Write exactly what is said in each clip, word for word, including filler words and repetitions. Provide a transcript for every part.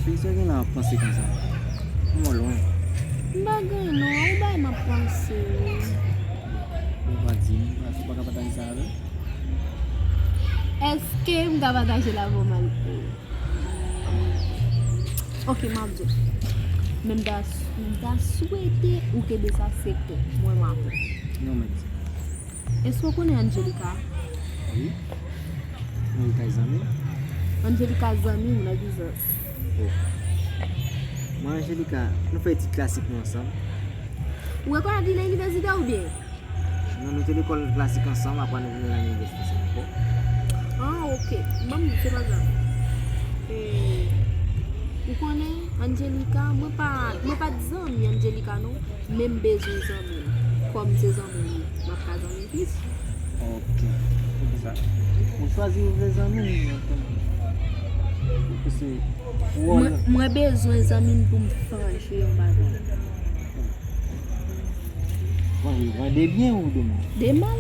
Kisa w gen la w ap panse konsa? Ou lwen. M pa gen non, ou bay m ap panse wi. Ou pa di m, ou pa ka pataje sa avè m? Èske m ka pataje l avè w Malko? Ok, m ap di w. Men m ta, men m ta swete ou kenbe sa sekrè. Mwen m avè w. Non, men. Èske w konnen Angelica? Wi. Angelica zanmi? Angelica zanmi w nan biznis. Oh. Mwen Angelica, nou fè etid klasik nou ansanm. Ou rekonèt li nan inivèsite oubyen? Non, nou te lekòl klasik ansanm, apre nou vin nan inivèsite Senko. Ah, ok. Bon, se pa grav. E, ou konnen, Angelica, mwen pa, mwen pa t zanmi Angelica, non. Men m bezwen zanmi m. Kòm se zanmi m, m ap ka zanmi plis. Ok. Se pou sa. Ou chwazi ou vle zanmi m, men konn. Ou se wòl. Mwen, mwen bezwen zanmi m pou m fè yon bagay. Vanje, vanje de byen ou de mal? De mal.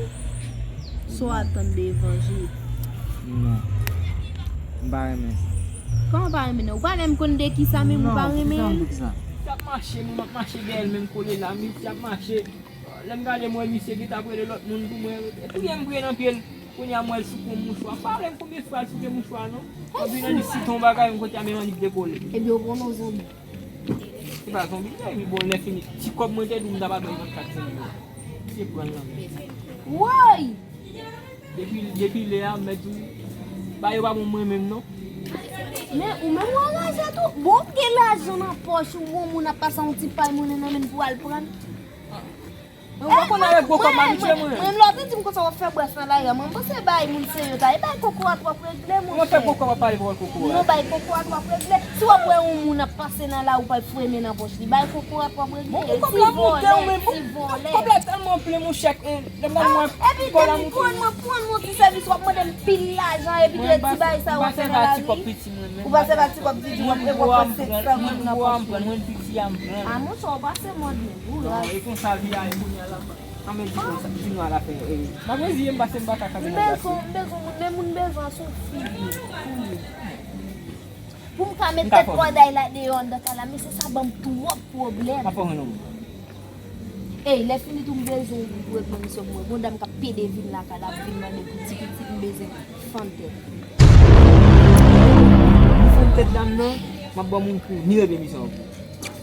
Sa w atann de vanje? Non. M pa renmen sa. Kòman w pa renmen l? Ou pa menm konn de kisa menm ou pa renmen l? Non, kisa, de kisa? Ti ap mache, mwen m ap mache dèyè l menm kole la, men ti ap mache. Lè m gade m wè misye gentan ap rele lòt moun pou mwen. Epi m priye nan pye l. Kounye a m wè l souke yon mouchwa. M pa renmen konbyen fwa l souke mouchwa non. Epi nan li site yon bagay yon kote a menm annik dekole. Ebyen ou pran non zonbi. Se pa zonbi li ye, wi, bon, lè fini. Ti kòb mwen te di w m ta ba l yon kat sen yo. Se pran l nan men. Woy! Depi, depi lè a, m mèt di w, bagay yo pa bon mwen menm non. Men ou menm ou anraje tou. Bon, ou gen lajan nan pòch ou, yon moun ap pase yon ti pay monnen nan men l pou al pran. Mwen pa konn avèk gwo kòb m abitye mwen. Mwen lè w te di m konsa w ap fè brèf nan lari a, mwen m panse bay moun serye w ta ye, bay kokorat w ap regle monchè. Mwen fè gwo kòb ap pale pawòl kokorat. Non, bay kokorat w ap regle. Si w ap wè yon moun ap pase nan lari w pral fremen nan pòch li, bay kokorat w ap regle. Bon, ti kòb la moute ou menm. Ti vòlè. Kòb la tèlman plen monchè, lè m gade mwen kòb la moute. Epi depi pran mwen pran mwen ti sèvis w ap mande m pil lajan epi de ti bagay sa w ap fè nan lari. Ou pa sèvi ak ti kòb piti mwen menm. Ou pa sèvi ak ti kòb piti, w ap pran senk san goud nan pòch ou. Mwen piti a m pran. A monchè, ou pase mòd menm, ou raz. Non, e konsa vi a ye kounye a la. An men di konsa, di nou a la fen, e, m ap reziye m pase m pa ka kanpe nan plas yo. M bezwen, m bezwen moun, men moun bezwen sou figi pou li. Pou m ka met tèt kòday la deyò anndan kay la, mesye sa ban m twòp pwoblèm. M ap fè w renmen. Ey, lè fini tou m bezwen w pou reponn misyon pou mwen. Gon dam k ap pede vin lakay la, ap vin mande pou ti pitit, m bezwen fann tèt li. M fann tèt dam nan, m ap ba w moun pou ni reponn misyon an pou.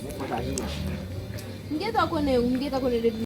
Mwen konn sa jina. M gentan konnen, m gentan konnen depi